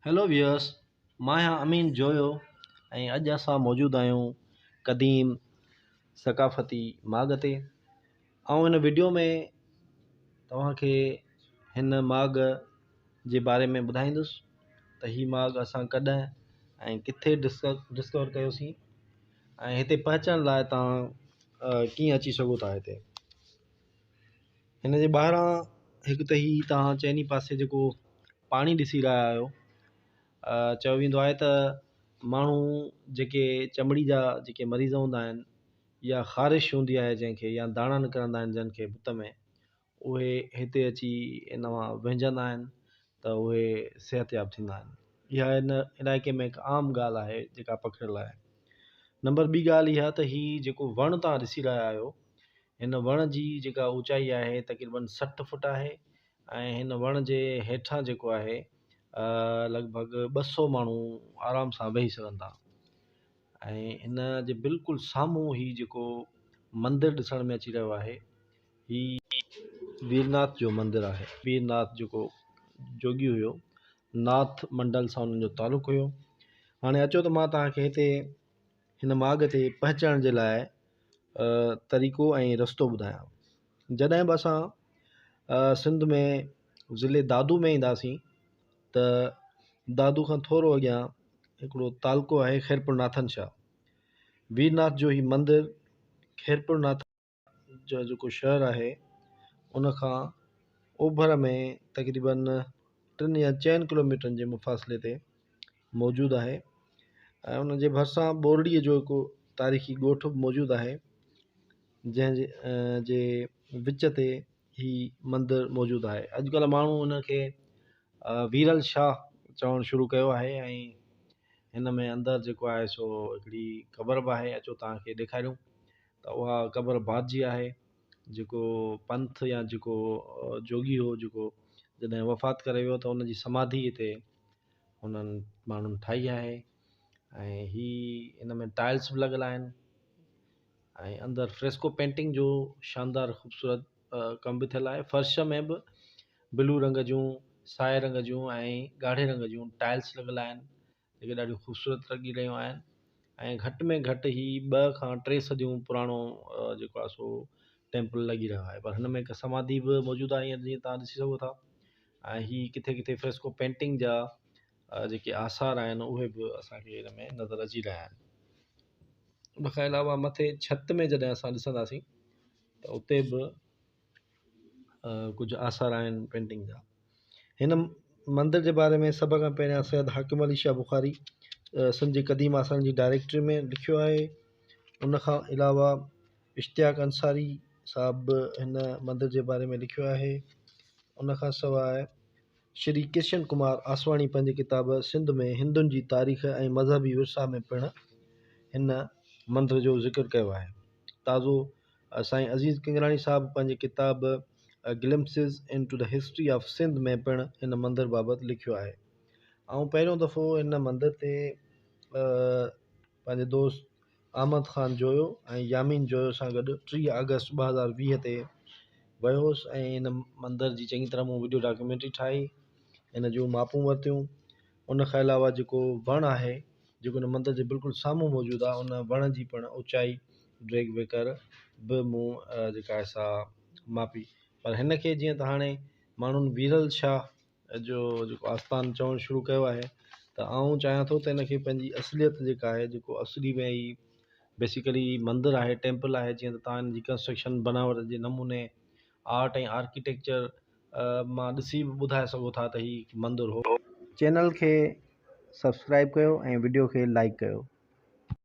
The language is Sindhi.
هيلو ويورس مان آهيان امين جويو ۽ اڄ اسان موجود آهيون قديم ثقافتي ماڳ تي آئون هن وڊيو ۾ توهان کي هن ماڳ جي باري ۾ ٻڌائيندس ته هي ماڳ اسان ڪڏهن ۽ ڪٿي ڊسڪور ڪيوسين ۽ هتي پهچڻ لاء توهان ڪيئن اچي سگهو ٿا هتي هن جي ٻاهران هڪ ته هي توهان چئني پاسي جيڪو پاڻي ڏسي رهيا آهيو چيو ويندو آهي ته ماڻهو جيڪي چمڙي جا جيڪي مريض هوندا آهن يا خارش هوندي آهي جنهن کي يا داڻا نڪرندا آهن جن کي بت ۾ اهي هتي اچي ان مان وهنجندا آهن ته اهي صحتياب ٿيندا آهن اها هن علائقي ۾ هڪ عام ڳالهه آهي جيڪا پکڙيل آهي نمبر ٻي ڳالهه اها ته هي جيڪو وڻ توهان ڏسي رهيا آهيو هن وڻ جي جيڪا اوچائي آهي تقريبن 60 فوٽ آهي ۽ هن وڻ جي هيٺان جيڪو آهي لڳ ڀڳ 200 ماڻهو آرام سان ويهي سگهن ٿا ۽ هن جي بلڪل سامهون هي جيڪو مندر ڏسڻ ۾ اچي رهيو آهي هي ويرناٿ جو مندر آهي. ويرناٿ جيڪو جوڳي هيو ناٿ منڊل سان ان جو تعلق هيو. هاڻي اچو ته مان توهان کي هتي هن ماڳ تي پهچڻ جي لاء طريقو ۽ رستو ٻڌايان. جڏهن به اسان سنڌ ۾ ضلعي دادو ۾ اينداسين ته دادو کان ٿورو اڳيان هڪڙو تعلقو آهي خيرپور ناٿن شاهه. ويرناٿ جو هي مندر خيرپور ناٿن جو جيڪو شهر آهي ان کان اوڀر ۾ تقريبن 3 يا 4 ڪلوميٽرن جي مفاصلي تي موجود آهي ۽ ان جي ڀرسان ٻورڙيء جو هڪ تاريخي ڳوٺ به موجود آهي جنهن جي وچ تي هي مندر موجود آهي. اڄڪلهه ماڻهو ان کي ويرل شاهه چوڻ شروع ڪيو آهي ۽ هن ۾ اندر جيڪو آهي سو هڪڙي قبر به آهي اچو توهان کي ڏيکاريون ته اها قبر بعد جي آهي جيڪو پنٿ يا جيڪو جوڳي هو جيڪو جڏهن وفات ڪري ويو ته ان جي سماڌي هتي انهن ماڻهن ٺاهي آهي ۽ هي ان ۾ ٽائلس به لڳل آهن ۽ اندر فريسڪو پينٽنگ جو شاندار خوبصورت ڪم به ٿيل آهي فرش ۾ به بلو رنگ جون سائي رنگ جون ۽ ڳاڙهي رنگ جون ٽائلس لڳل آهن جيڪي ڏاڍيون خوبصورت لڳي رهيون آهن ۽ گهٽ ۾ گهٽ هي 2 کان 3 صديون پراڻو جيڪو آهي سو ٽيمپل لڳي رهيو آهي پر هن ۾ هڪ سماڌي به موجود آهي ائين جيئن توهان ڏسي سگهو ٿا ۽ هي ڪٿي ڪٿي فريسڪو پينٽنگ جا جيڪي آثار آهن اهي به اسانکي هن ۾ نظر اچي رهيا آهن. ان کان علاوه مٿي ڇت ۾ جڏهن اسان ڏسنداسين ته اتي به ڪجهه آثار آهن پينٽنگ جا. هن مندر جي باري ۾ سڀ کان پهريان سيد حاڪم علي شاهه بخاري سنڌ جي قديم آثارن جي ڊائريڪٽري ۾ لکيو آهي. ان کان علاوه اشتياق انصاري صاحب به هن مندر جي باري ۾ لکيو آهي. ان کان سواء شري ڪرشن ڪمار آسواڻي پنهنجي ڪتاب سنڌ ۾ هندن جي تاريخ ۽ مذهبي ورثا ۾ پڻ هن مندر جو ذڪر ڪيو آهي. تازو سائين عزيز ڪنگراڻي صاحب پنهنجي ڪتاب Glimpses into the History of Sindh ۾ پڻ هن مندر بابت لکيو آهي. آئون پهريون دفعو هن مندر تي پنهنجي دوست احمد خان جويو ۽ يامين جويو سان گڏ 30 آگسٽ 2020 تي ويو هوس ۽ هن مندر جي چڱي طرح مون وڊيو ڊاڪيومينٽري ٺاهي، هن جون ماپون ورتيون. ان کان علاوه جيڪو وڻ آهي جيڪو ان مندر جي بلڪل سامهون موجود آهي ان وڻ جي پڻ اوچائي ڊريگهه ويڪر به مون جيڪا آهي سا ماپي پر هن کي جيئن ته هاڻي ماڻهن ويرل شاهه جو جيڪو آستان چوڻ شروع ڪيو آهي ته آئون چاهيان ٿو ته هن کي پنهنجي اصليت جيڪا آهي جيڪو اصلي ۾ ئي بيسيڪلي مندر آهي ٽيمپل آهي جيئن ته تان هن جي ڪنسٽرڪشن بناوٽ جي نموني آرٽ ۽ آرڪيٽيڪچر مان ڏسي به ٻڌائي سگهو ٿا ته هي مندر هو. چينل کي سبسڪرائب ڪيو ۽ وڊيو کي لائيڪ ڪيو.